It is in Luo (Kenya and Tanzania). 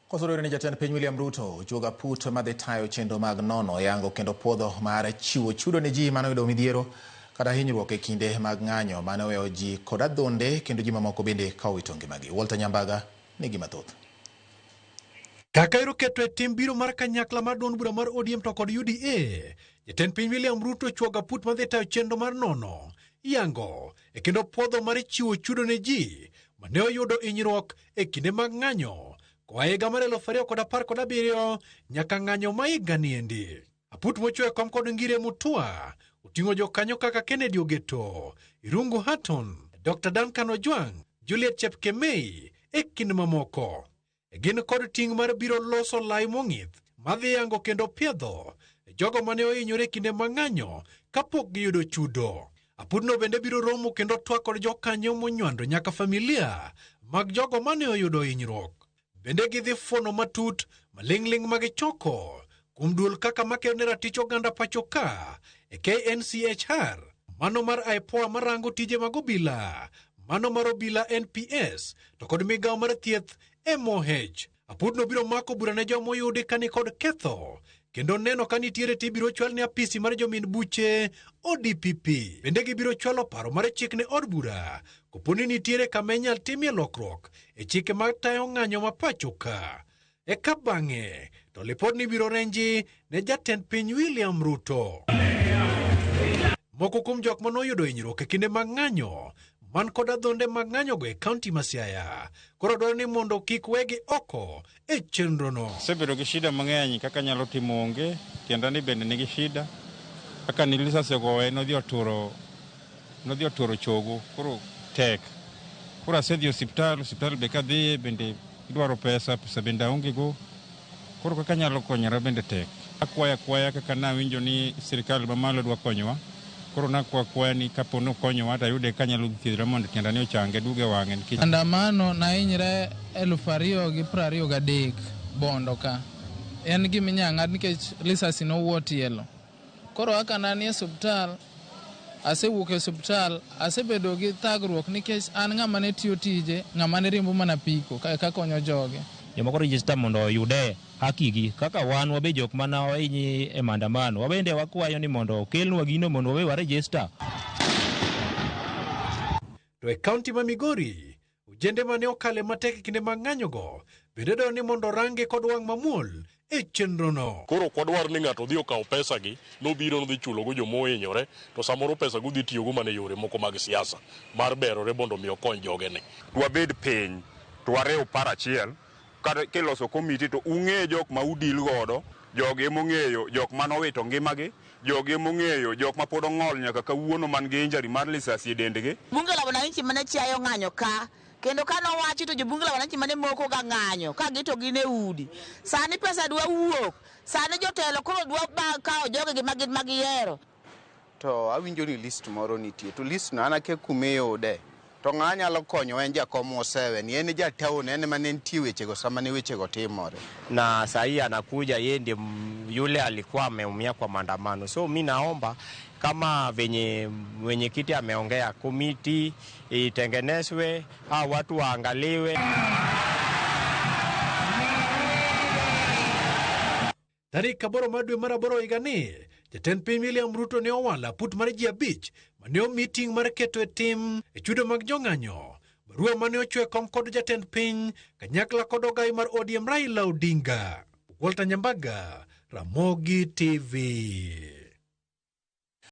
Koso ni jatend piny William Ruto ojuogo aput madhi tayo chenro mag nono yango kendo puodho mar chiwo chudo ne ji mane oyudo midhiero kata hinyruok e kinde mag ng'anyo mane oweyo ji kod adhonde kendo ji mamoko bende ka owito ngimagi. Walter Nyambaga nigi mathoth. Kaka ero keto e tim biro mar kanyakla mar duond bura mar ODM to kod UDA, jatend piny William Ruto ochuogo aput madhi tayo chenro mar nono yango e kendo puodho mar chiwo chudo ne ji mane oyudo hinyruok e kinde mag ng'anyo koa higa mar 2017 nyaka ng'anyo ma higa niendi. Aput mochwe e kom kod Ngire Mutua oting'o jokanyo kaka Kennedy Ogeto, Irungu Hatton, Dr. Duncan Ojwang, Juliet Chepkemei e kind mamoko. Gin kod ting' mar biro loso lai mong'ith madhi yango kendo piedho jogo mane ohinyore e kinde mag ng'anyo kapok giyudo chudo. Apudno bende biro romo kendo twak kod jokanyo monywando nyaka familia mag jogo mane oyudo hinyruok. Bende gidhi fuono matut maling'ling' magichoko kuom duol kaka makedo ne ratich oganda pacho ka e KNCHR, mano mar IPOA marango tije mag obila, mano mar obila NPS to kod migawo mar thieth MOH. Apudno biro mako bura ne joma oyudi ka ni kod ketho kendo neno ka nitiere to ibiro chwal ne apisi mar jomin buche ODPP. Bende gibiro chwalo paro mar chik ne od bura kopo ni nitiere kama inyal timie lokruok e chike mag tayo ng'anyo ma pacho ka. Eka bang'e to lipodni ibiro renji ne jatend piny William Ruto. Moko kuom jok mane oyudo hinyruok e kinde mag ng'anyo man kod adhonde mag ng'anyogo e kaunti ma Siaya koro dwaro ni mondo kik wegi oko e chenrono. Asebedo gi shida mang'eny kaka anyalo timo onge, tienda ni bende nigi shida. Kaka ni lisasi ogoye nodhi oturo nodhi oturo chogo koro tek. Koro asedhi e osiptal, osiptal be kadhiye bende idwaro pesa, pesa bende aonge go. Koro kaka anyalo konyora bende tek. Akwayo akwaya kaka nawinjo ni sirikal mamalo dwa konyowa. Koro nakwa akwaya ni kapo ni okonyowa to ayude ka anyalo thiedhora mondo tienda ni ochange duogo e wang'e nikech Andamano nahinyre 2023 Bondo ka. En gima inyalo ng'ad nikech lisasi nowuo tielo. Koro kaka ne anie osiptal, asewuok e osiptal, asebedo gi thagruok nikech an ng'ama ne tiyo tije, ng'ama ne riembo mana apiko ka konyo joge. Jomoko register mondo oyude haki gi kaka wan wabe jok mana ohinyi e maandamano wabende wakwayo ni mondo okelnwa gino mondo wabe wa register. To e kaunti ma Migori, ojende mane okale matek e kinde mag ng'anyogo bende dwaro ni mondo orange kod wang' mamuol e chenrono. Koro ok wadwar ni ng'ato odhi okaw pesagi nobiro nodhi chulogo joma ohinyore to samoro pesago odhi tiyogo mana e yore moko mag siasa mar berore mondo mi okony jogene. Wabed piny to wariw paro achiel kata kiloso komiti to ung'e jok ma udil godo, jogi emong'eyo jok mane owito ngimagi, jogi emong'eyo jok ma pod ong'ol nyaka kawuono man gi injury mar lisasi e dendgi. Bunge la wananchi mane chiayo ng'anyo ka kendo ka nowachi to jobunge la wananchi mane moko ga ng'anyo ka gito gin e udi. Sani pesa dwa wuok, sani jotelo koro dwa kawo jogegi ma gin ma giyiero. To awinjo ni list moro nitie to list no an akia kuma iyude to ng'a nyalo konyo en jakom Osewe ni en ja town en ema ne nitie wechego sama ne wechego timore. Na saa hii anakuja yeye ndiye yule alikuwa ameumia kwa maandamano. So mi naomba kama venye mwenyekiti ameongea, komiti itengenezwe, hao watu waangaliwe. Tarik 8 mar dwe mar aboro higani, jatend piny William Ruto ne owalo aput mar ji 5 mane omi ting' mar keto e tim e chudo mag jong'anyo. Barua mane ochwe kom kod jatend piny kanyakla kod ogai mar ODM Raila Odinga. Walter Nyambaga, Ramogi TV.